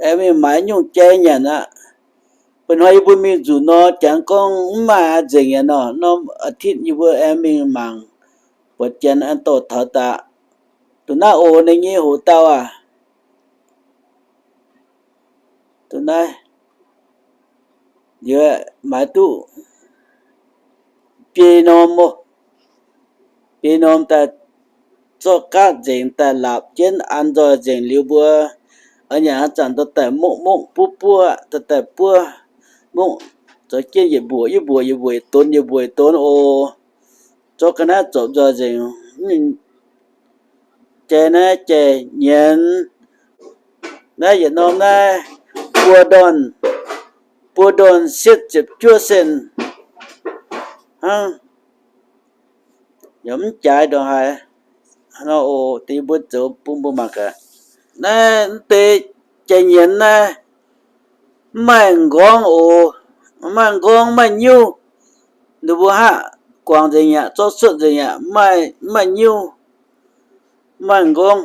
aengx mingh maaiz nyungc jai nyanc aqv. Ba'hnoi yie mbuo mingh nzuqc nor, jangx gorngv mv maaih nzengc aqv nor, norm อาทิตย์ yie mbuo aengx mingh mangc buatc janx an dorh taux daqc. Duqv naaiv oc, ninh nyei hoc dauh aac. Duqv naaiv, liuz maaiz duqv biei norm oc. Biei norm daaih zorqv gaatv nzengc daaih laapc jienv an nzoih nzengc liuz mbuo, a'nyanc a'zanc dorh daaih mokv mokv buov buov, dorh daaih buov mokv, zoux jienv yietc mbuoqc yietc mbuoqc yietc mbuoqc yietc donx yietc mbuoqc yietc donx oc. Zorqv ga'naaiv zorpc nzoih nzengc. Jai naaiv jai nyienz. Naaiv yietc norm naaiv buo ndorn, buo ndorn sietv ziepc juov cent hnangv. Yaac mv jaaix ndongc haaix nor oc. Deix mbuo zoux bun mbuo mangc gaax. Naaiv deix jai nyienz naaiv mv maaih nqorngv oc. Mv maaih nqorngv, mv maaih nyiuv. Ninh mbuo haav guangc nzengc yaac zorqv cuotv nzengc yaac mv maaih nyiuv, mv maaih nqorngv.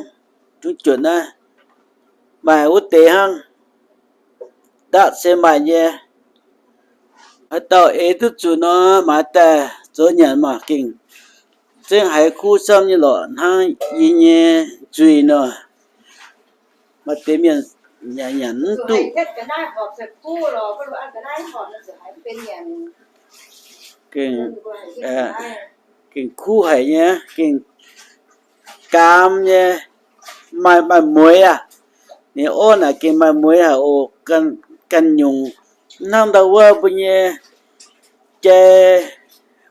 Zungv juotc naaiv maaih wuov deix hnangv. Ndaatv se maaih nyei. Haaix dauh eix duqv zuqc nor, maaiz daaih zoux nyanc maah. Gengh zengv haiz kuv camv nyei lorqc, hnangv yie nyei nzuih nor. Maaih deix mienh nyanc nyanc mv duqv. Gengh, gengh kuv haic nyei, gengh gaam nyei, maaih, maaih mueiz aqv. Ninh orv naaic gengh maaih mueiz haic oc. Ganh nyungc, mv hnangv ndau wuov mbuo nyei jai,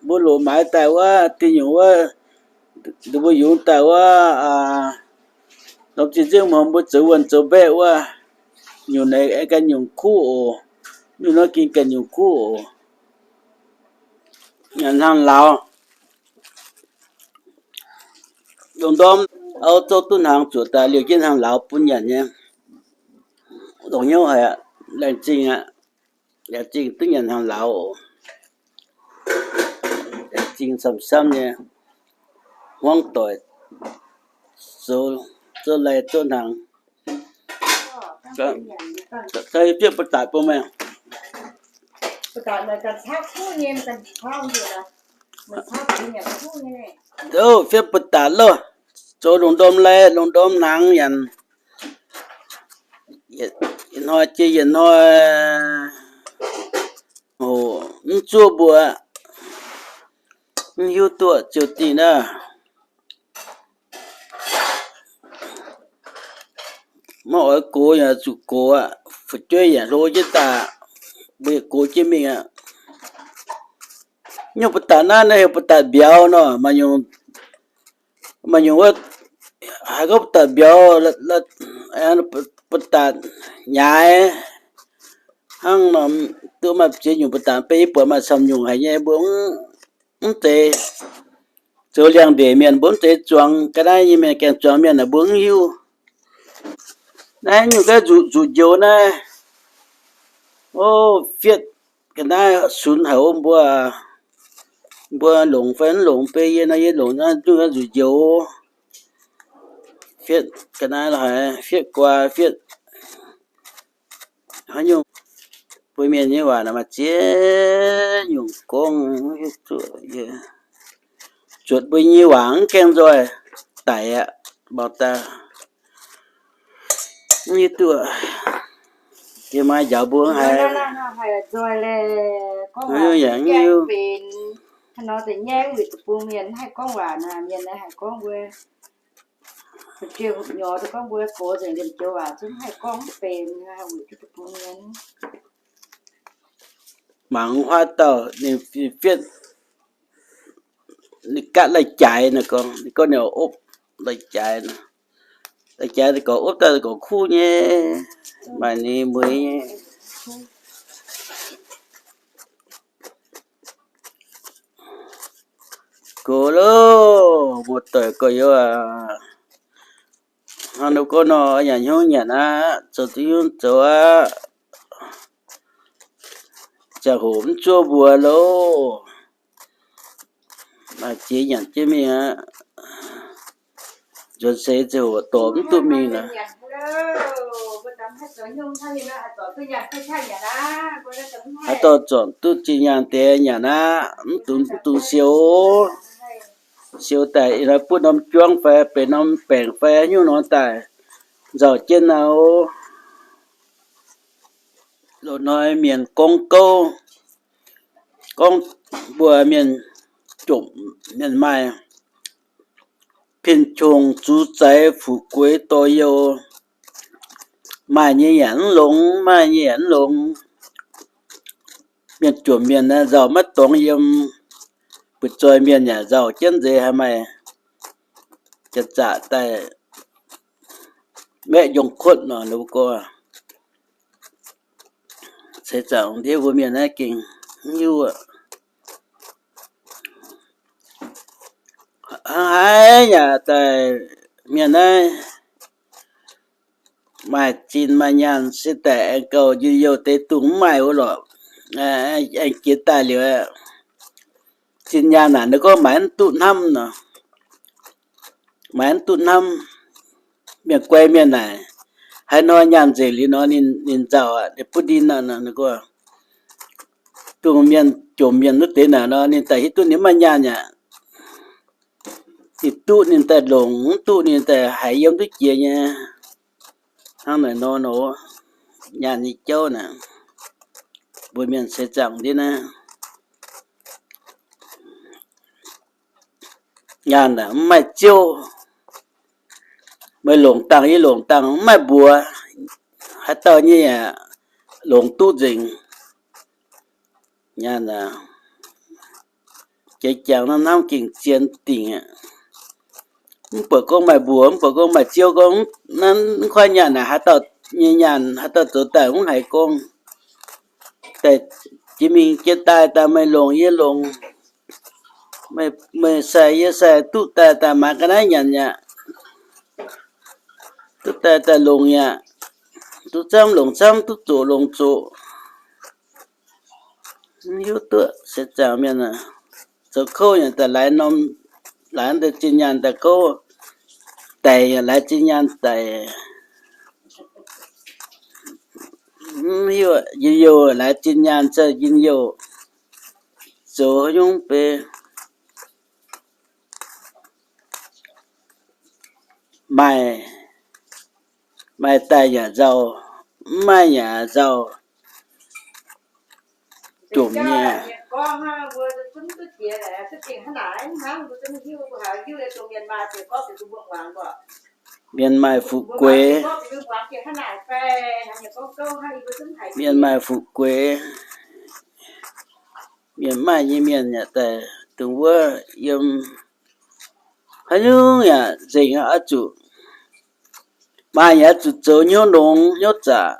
mbuo loc maaiz daaih wuov, dinh nyungc wuov, mbuo yungz daaih wuov, norm zinh nzengc mbuo zoux wuonh zoux mbaeqv wuov, nyungc naaiv ganh nyungc kuv oc. Nyungc nor gengh ganh nyungc kuv oc. Nyanc hnaangx lauz, lungh ndorm auv zouv duqv hnaangx zuoqc daaih liouh jienv hnaangx lauz bun nyanc nyei. Longc hnyouv haic aqv. Laengz zingh aqv. Laengz zingh duqv nyanc hnaangx lauz oc. Laengz zingh camv-camv nyei, hmuangv doic, zoux, zoux lai zoux hnaangx. Fiev butv-daatc bun meih. Fiepv butv-daatc loh. Zoux lungh ndorm lai, lungh ndorm hnaangx nyanc. Yietc hnoi jiex yietc hnoi, hoc mv zuov mbuo, mv hiuv duqv ziouc dingh naaiv. Maiv oix gox yaac zuqc gox aqv. Fu'jueiv yaac hlo jienv daaih, mbuo yaac gox jienv mingh aqv. Nyungc butv-daatc naaiv, naaiv heuc butv-daatc mbiauz nor. Maaih nyungc wuov, haiz gorngv butv-daatc mbiauz, butv-daatc nyaaix hnangv nor, duqv maaih ziex nyungc butv-daatc, beiv yie buatc maaih camv nyungc haic nyei, mbuo mv zeiz zoux liangx-ndeic mienh, mbuo mv zeiz zuangx ga'naaiv nyei mienh, gaengh zuangx mienh naaic mbuo mv hiuv. Naaiv nyungc ga'naaiv nzuqc, nzuqc njoux naaiv, o, fietv ga'naaiv sunx haic ov mbuo. Mbuo longc fai mv longc, beiv yie nor yie longc naaiv nyungc ga'naaiv nzuqc njoux. Fietv ga'naaiv lorqc haic, fietv guaa, fietv haaix nyungc. Mbuo mienh nyei waac naaic maaih ziex nyungc gorngv, zuotc mbuo nyei waac mv gaengh nzoih daic aqv, mangc daaih mv hiuv duqv. Jiex maaih njaaux mbuo haiz, yaac mv hiuv. Mangc huaav dauh ninh fietv, ninh gaatv lai-jaaix nor gorngv, ninh gorngv ninh opv lai-jaaix nor. Lai-jaaix ninh gorngv opv daaih ninh gorngv kuv nyei, maaih ninh mueiz nyei. Gox loh, muoz-doic gorx-youz aac. Hnangv nor gorngv nor, nyanc hnyouv nyanc aqv, zoux duqv hnyouv zoux aqv. Ziangh hoc mv zuov mbuo loh. Maaih ziex nyanc jienv mingh aqv. Nzuonx seix ziangh hoc dorh mv duqv mingh nor. Haaix dauh zornc duqv zinh nyaanh deix nyanc aqv, mv dungx, mv dungx siou. Siou daaih ih hnoi butv norm juangv fai benx norm baengc fai haaix nyungc nor daaih nzauh jienv naaiv oc. Loz-hnoi mienh gorngv gouv, gorngv mbuo mienh jomc mienh maaih pin-qongx zuqc zaaix fu'jueiv dorh youh, maaih nyei yaac mv longx, maaih nyei yaac mv longx. Mienh jomc mienh naaiv nzauh maiv dorngx yiem, butv-zoih mienh yaac nzauh jienv nzeix haaix maaih janx-zaqc daaih maeqv njongc kuotv nor, ninh mbuo gorngv. Seix zaangc ndiev mbuo mienh naaiv gengh mv hiuv aqv. Hnangv haaix yaac daaih mienh naaiv maaih zinh maaih nyaanh se daaih aengx gauh njien-youh deix dungz mv maaih wuov lorqc. Aengx jiex daaih liuz, zinh nyaanh naaic ninh gorngv maaih mv duqv hnamv nor, maaih mv duqv hnamv. Mienh guai mienh naaic, haaix hnoi nyaanh nzengc liuz nor, ninh, ninh nzauh aqv, ninh butv ndin aqv nor, ninh gorngv. Dongh mienh jomc mienh wuov deix naaic nor, ninh daaih hiuv duqv ninh mv maaih nyaanh aqv. Ninh duqv ninh daaih longc, mv duqv ninh daaih haiz yiem duqv jiex nyei. Hnangv naaic nor nor, nyaanh nyei jauv naaic, mbuo mienh seix zaangc ndiev naaiv, nyaanh naaic mv maaih ziouv. Meih longc dangh yie longc dangh mv maaih mbuox. Haaix dauh nyei yaac longc duqv nzengc. Nyaanh aac, jiex jangx naaiv hnamv gengh zien dingc aqv. Mv buatc gorngv maaih mbuox, mv buatc gorngv maaih ziouv gorngv, naaiv mv kuaaiv nyaanh naaic, haaix dauh nyei nyaanh, haaix dauh zoux daaih mv haiz gorngv. Daaih jiex mingh jiex daaih, daaih meih longc yie longc, meih, meih sai yie sai, duqv daaih daaih maaiz ga'naaiv nyanc yaac, duqv daaih daaih longc yaac, duqv camv longc camv, duqv zoqc longc zoqc. Mv hiuv duqv seix zaangc mienh aac, zoux kouv yaac daaih laaix norm, laaix deix zinh nyaanh daaih kouv, daic yaac laaix zinh nyaanh daic. Mv hiuv, njien-youh laaix zinh nyaanh zauh njien-youh, zoux haaix nyungc beiv. Maaih, maaih daaih yaac nzauh, mv maaih yaac nzauh, jomc nyei. Mienh maaih fu'jueiv, mienh maaih fu'jueiv, mienh maaih nyei mienh yaac daaih dongh wuov yiem haaix nyungc yaac nzengc oix zuqc, maaih yaac oix zuqc zoux hnyouv longx hnyouv zaqc,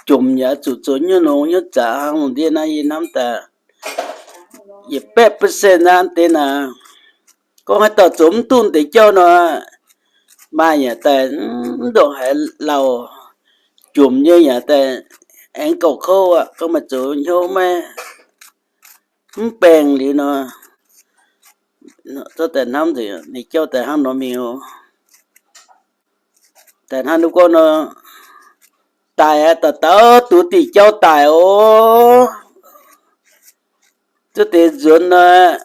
jomc yaac oix zuqc zoux hnyouv longx hnyouv zaqc hnangv. Lungh ndiev naaiv yie hnamv daaih yietc baeqv percent naaiv deix naaic, gorngv haaix dauh zoux mv duqv deix jauv nor, maaih yaac daaih mv ndongc haaix lauh, jomc nyei yaac daaih aengx gauh kouv aqv. Gorngv maaih zoux hnyouv maiv, mv baengh liuz nor, zorqv daaih hnamv nzengc ninh jauv daaih hnangv nor mingh oc. Daaih hnangv ninh gorngv nor, daic aqv, dauh dauh duqv diuh jauv daic oc. Zuov deix nzuonx nor,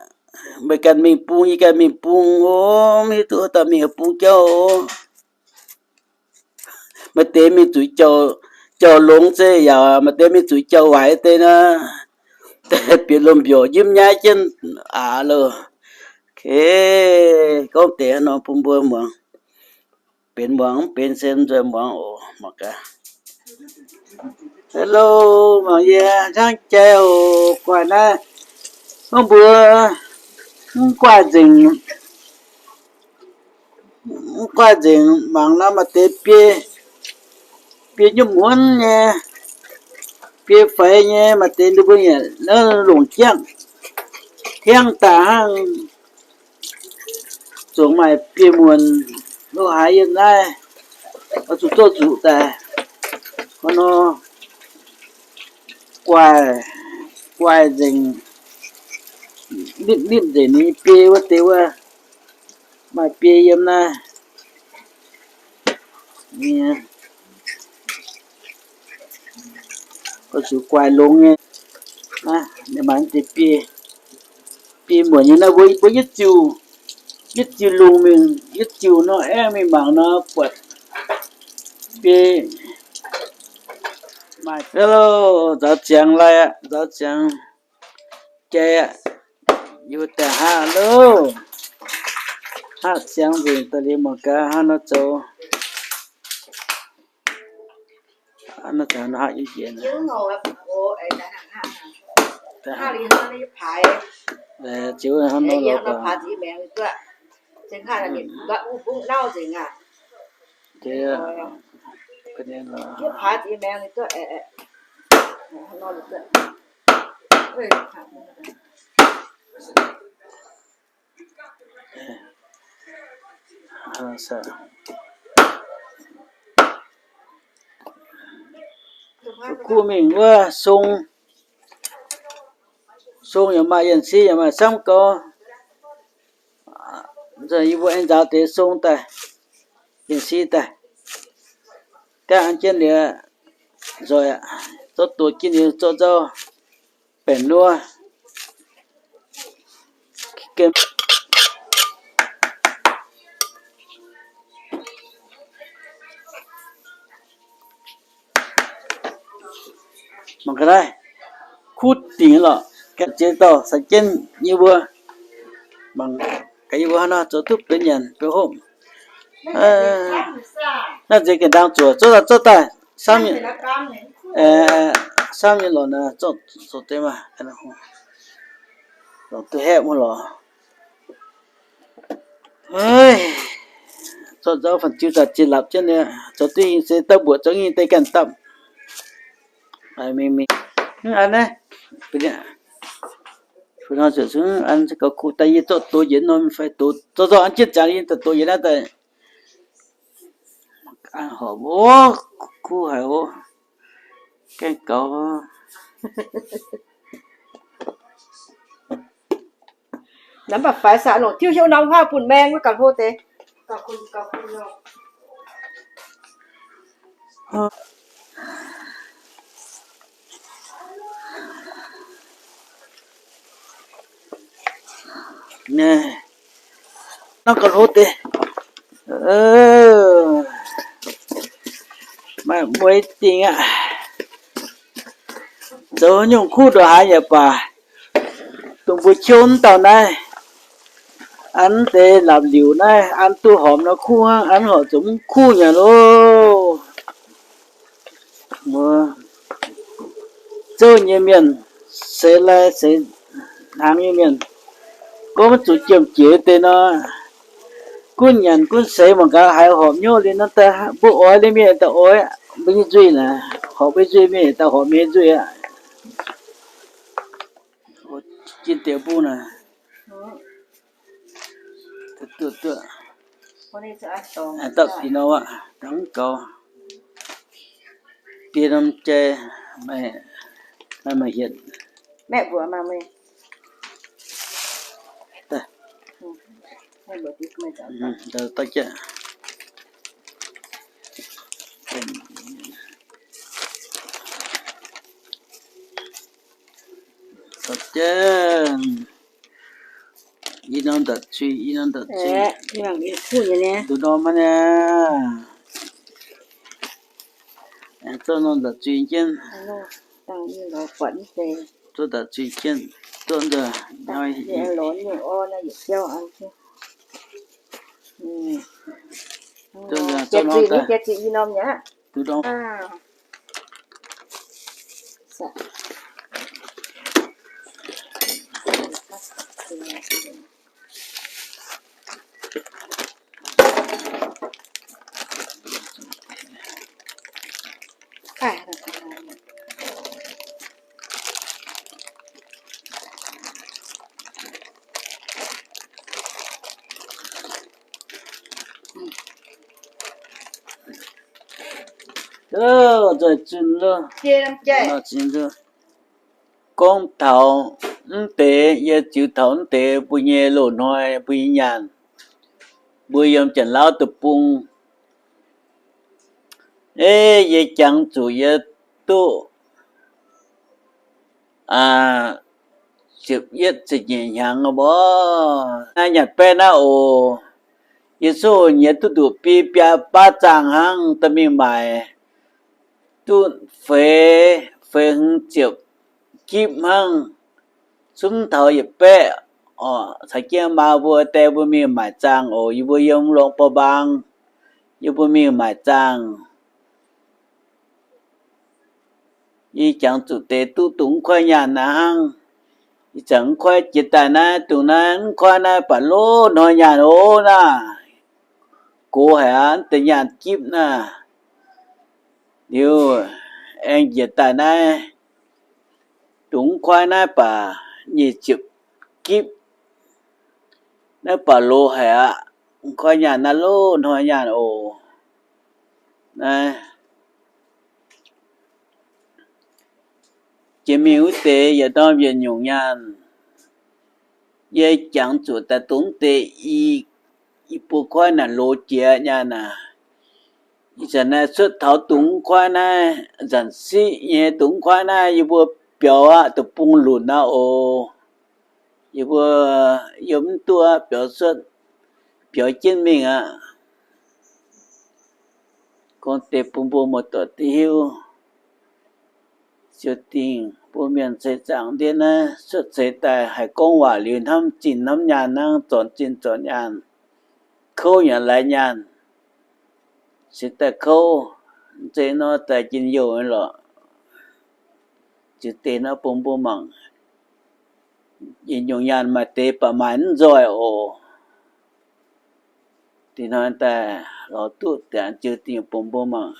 meih ganh mingh bung, yie ganh mingh bung oc. Mv hiuv duqv haaix dauh mingh haaix bung jauv oc. Maaih deix mingh zuqc jauv, jauv longx se yaac maaih deix mingh zuqc jauv waaic deix nor, bieqc lomh mbiorqc njimv nyaiv jienv aqv loh. Gorngv deix hnangv nor bun mbuo muangx. Benx muangx mv benx se nzuonx muangx oc. Mangc gaax. Hello, mangc yie hnangv jai oc. Guaaih naaiv, gorngv mbuo mv guaaih nzengc, mv guaaih nzengc mangc nor maaih deix biei, biei nyuv muonz nyei, biei faix nyei, maaih deix ninh mbuo yaac longc jangv hiangv daaih hnangv. Zuqc maaih biei muonz lo haaix yiem naaiv, oix zuqc zorqv nzuqc daaih. Hnangv nor, guaaih, guaaih nzengc, nipv nipv nzengc ninh biei wuov deix wuov, maaih biei yiem naaiv. nyei, oix zuqc guaix longx nyei. Naaiv, ninh mangc deix biei, biei muonc nyei naaiv, mbuo, mbuo yietv ziux, yietv ziux lungh mingh, yietv ziux nor aengx mingh mangc nor buatc biei maaih. Hello, nzaaux ziangx lai aqv, nzaaux ziangx jai aqv. Yie mbuo daaih hngaqv loh, hngaqv ziangx nzengc daaih liuz mangc gaax hnangv nor zoux. Hnangv nor hngaqv yie njiec. Ziouc hnangv nor lorqc. Kuv mingh wuov song, song yaac maaih, yienh si yaac maaih camv gaux. Yie mbuo aengx nzaaux deix song daaih, yienh si daaih, gaanv an jienv liuz nzoih aqv, zorqv doz jienv liuz zorqv nzauv baengc nuov. Mangc gaax naaiv, kuv dingc lorqc, gaengh ziex dauh caux jienv yie mbuo. Mangc gaax yie mbuo hnangv nor zoux duqv benx nyanc benx hopv. Naaiv nziex gaengh ndaang zuoqc, zorqv daaih, zorqv daaih, samv, samv nyei lorqc naaic, zorqv, zorqv deix maah, lorqc duqv haeqv muoz lorqc. Zorqv nzauv fanh ziu daaih ziex lapc jienv nyei, zoux duqv hingh se daaih mbuoqc zoux hingh deix ganh dapv. Mingh mingh, mv an naaiv, fu nor ziouc an se gaux kuh daaih yie zorqv doz yienx nor mingh fai doz, zorqv zorqv an jienv ziangx yie daaih doz yienx naaiv daaih. Horpc, kuv haic oc. Gaengh gaux. Namv baac faix saax longc tiuv hnyouv norm huaav bun maeng wuov gauh hlo deix. Naaiv gauh hlo deix. Maaih mueiz dingc aqv. Zoux nyungc kuv ndongc haaix yaac baac, dongh mbuo qouv mv dauh naaiv, an deix lapc liuc naaiv, an duqv horpc nor kuv hnangv, an horpc zuqc mv kuv nyanc loh. Mbuo zouv nyei mienh, seix lai seix hnaangx nyei mienh, gorngv maiv zuqc jiem jiex deix nor, gunv nyanc gunv seix mangc gaax haiz horpc hnyouv liuz nor daaih mbuo oix liuz mienh daaih oix mbuo nyei nzuih naaic, horpc mbuo nzuih mienh daaih horpc mienh nzuih aqv. Jin deix mbuo naaic, duqv duqv, dauh pih nor aqv, dangv gaux, diex norm jai, maaih, maaih hietc. Ih norm ndatc zuiz, ih norm ndatc zuiz. Nduqc norm maiv niaa. Zorqv norm ndatc zuiz jienv. Zorqv ndatc zuiz jienv, zorqv nzunc. Zorqv nzunc, zorqv norm daaih. Nduqc norm. Nzoih zunh loh. Gorngv taux mv deix, yie ziux taux mv deix mbuo nyei loz-hnoi, mbuo nyei nyaanh, mbuo yiem Janx-Lauv deic-bung, Ei, yie jangx zuqc yie duqv ziepc yietv ziepc nyeic hnyangx mbuo naaiv nyanc baeqv naaiv oc. Yie souv nyei duqv nduqc biei biaa baav zaangh hnangv, dorh mingh maaic duqv feix, feix hmz ziepc gipv hnangv. Zungv taux yietc baeqv oc. Caux jienv maa mbuo, die mbuo mingh maaic zaangh oc. Yie mbuo yiem lorqc bou mbaang, yie mbuo mingh maaic zaangh. Yie jangx zuqc deix duqv dongh mv koiv nyaanh naaiv hnangv. Ih zanc mv koiv jiex daaih naaiv, dongh naaiv mv koiv naaiv baac loz hnoi nyaanh oc naaiv. Gox haic aqv, deix nyaanh gipv naaiv. Liuz aengx njiec daaih naaiv, dongh mv koiv naaiv baac nyic ziepc gipv. Naaiv baac loz haic aqv. Mv koiv nyaanh naaiv loz hnoi nyaanh oc. Naaiv jiex mingh wuov deix yietc norm yietc nyungc nyaanh. Yie jangx zuqc daaih dongh deix i, i buo koiv naaic loz jiex nyaanh aac. Ih zanc naaiv cuotv taux dongh mv koiv naaiv, nzanc siqv nyei dongh mv koiv naaiv yie mbuo biaux aqv, deic-bung lunc aqv oc. Yie mbuo yiem mv duqv aqv, biaux cuotv, biaux jienv mingh aqv. Gorngv deix bun mbuo muoz-doic duqv hiuv. Ziouc dingh mbuo mienh ceix zaangc ndiev naaiv cuotv seix daaih haih gorngv waac liuz hnamv zinh hnamv nyaanh hnangv, zornc zinh zornc nyaanh, kouv nyanc laaix nyaanh, seix daaih kouv, mv zeiz nor daaih njien-youh nyei lorqc. Ziouc deix nor bun mbuo mangc. Yietc nyungc nyaanh maaih deix baac maaih mv nzoih oc. Deix hnoi daaih lorz duqv dangx ziouc dingh bun mbuo mangc.